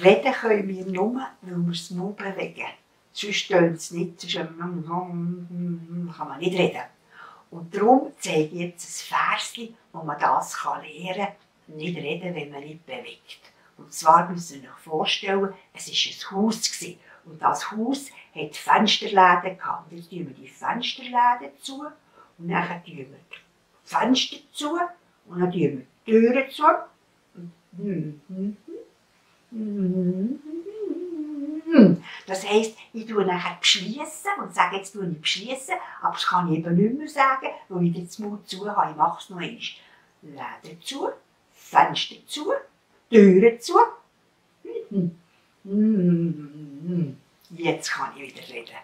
Reden können wir nur, weil wir das Mund bewegen. Sonst tönt es nicht, sonst kann man nicht reden. Und darum zeige ich jetzt ein Versli, wo man das lernen kann, nicht reden, wenn man nicht bewegt. Und zwar müsst ihr euch vorstellen, es war ein Haus. Und das Haus hatte Fensterläden gehabt. Jetzt tun wir die Fensterläden zu und dann tun wir die Fenster zu und dann tun wir die Türen zu. Das heisst, ich tue nachher beschliessen und sage, jetzt tue ich beschliessen, aber das kann ich eben nicht mehr sagen, weil ich jetzt den Mund zu habe. Ich mache es noch einmal. Läden zu, Fenster zu, Türen zu. Jetzt kann ich wieder reden.